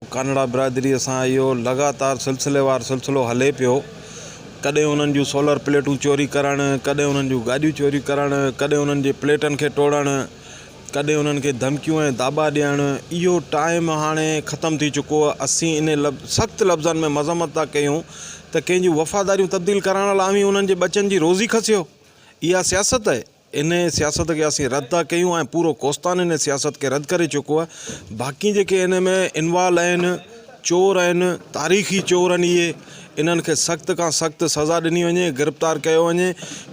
ڪانڙا برادري سان اهو لڳاتار سلسليوار سلسلو هلي پيو ڪڏهن انهن جون سولر پليٽون چوري ڪرڻ ڪڏهن انهن جون گاڏيون چوري ڪرڻ ڪڏهن انهن جي پليٽن کي ٽوڙڻ ڪڏهن انهن کي ڌمڪيون ۽ داٻا ڏيڻ اهو ٽائيم هاڻي ختم ٿي چڪو اسين ان لب سخت لفظن ۾ مذمت ٿا ڪيون ته ڪنهن جون وفاداريون تبديل ڪرائڻ لاء اوهين انهن جي ٻچن جي روزي کسيو اها سياست آهي انهيء سياست کي اسين رد ٿا ڪيون ۽ پورو ڪوستان انهيء سياست کي رد ڪري چڪو آهي. باقي جيڪي ان ۾ انوالو آهن، چور آهن، تاريخي چور آهن اهي، انهن کي سخت کان سخت سزا ڏني وڃي، گرفتار ڪيو وڃي.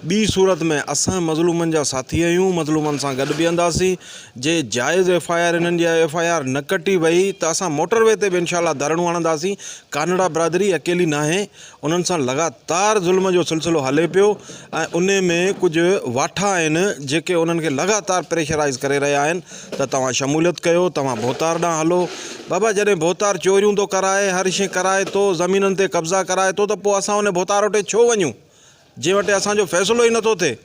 ٻي صورت ۾ اسان مظلومن جا ساٿي آهيون، مظلومن سان گڏ بيهنداسين. جي جائز ايف I R انهن جي ايف I R نه ڪٽي وئي ته اسان موٽر وي تي به انشاء الله ڌرڻو هڻنداسين. ڪانڙا برادري اڪيلي ناهي. انهن سان لڳاتار ظلم جو سلسلو هلي پيو ۽ انهي ۾ ڪجهه واٺا آهن جيڪي انهن کي لڳاتار پريشرائيز ڪري رهيا آهن ته توهان شموليت ڪيو توهان ڀوتار ڏانهن هلو بابا جڏهن ڀوتار چوريون ٿو ڪرائي هر شي ڪرائي ٿو زمينن تي قبضا ڪرائي ٿو ته پوء اسان ان ڀوتار وٽ ڇو وڃون جنهن وٽ اسان جو فيصلو ئي نٿو ٿئي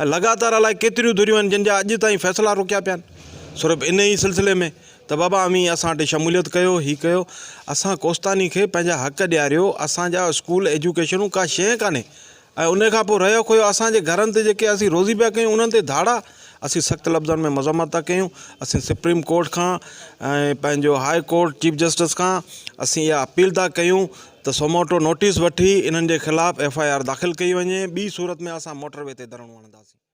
۽ لڳاتار الائي ڪيتريون ڌريون آهن جن جا اڄ تائين فيصلا روڪيا پيا آهن صرف ان ئي سلسلي ۾ ته بابا اوهين اسان وٽ شموليت ڪيو هي ڪيو اسان ڪوستاني کي پنهنجا حق ڏياريو اسان جا اسڪول ايجوڪيشنون ڪا شيء ڪانهي ۽ ان کان پوء رهيو کهيو اسان جي گهرن تي جيڪي اسين روزي پيا ڪيون انهن تي ڌاڙا اسين سخت لفظن ۾ مذمت ٿا ڪيون اسين سپريم ڪورٽ کان ۽ پنهنجو هاء ڪورٽ چيف جسٽس کان اسين اها اپيل ٿا ڪيون ته سوموٽو نوٽيس وٺي انهن جي خلاف ايف I R داخل ڪئي وڃي ٻي صورت ۾ اسان موٽر وي تي ڌرڻو هڻنداسين.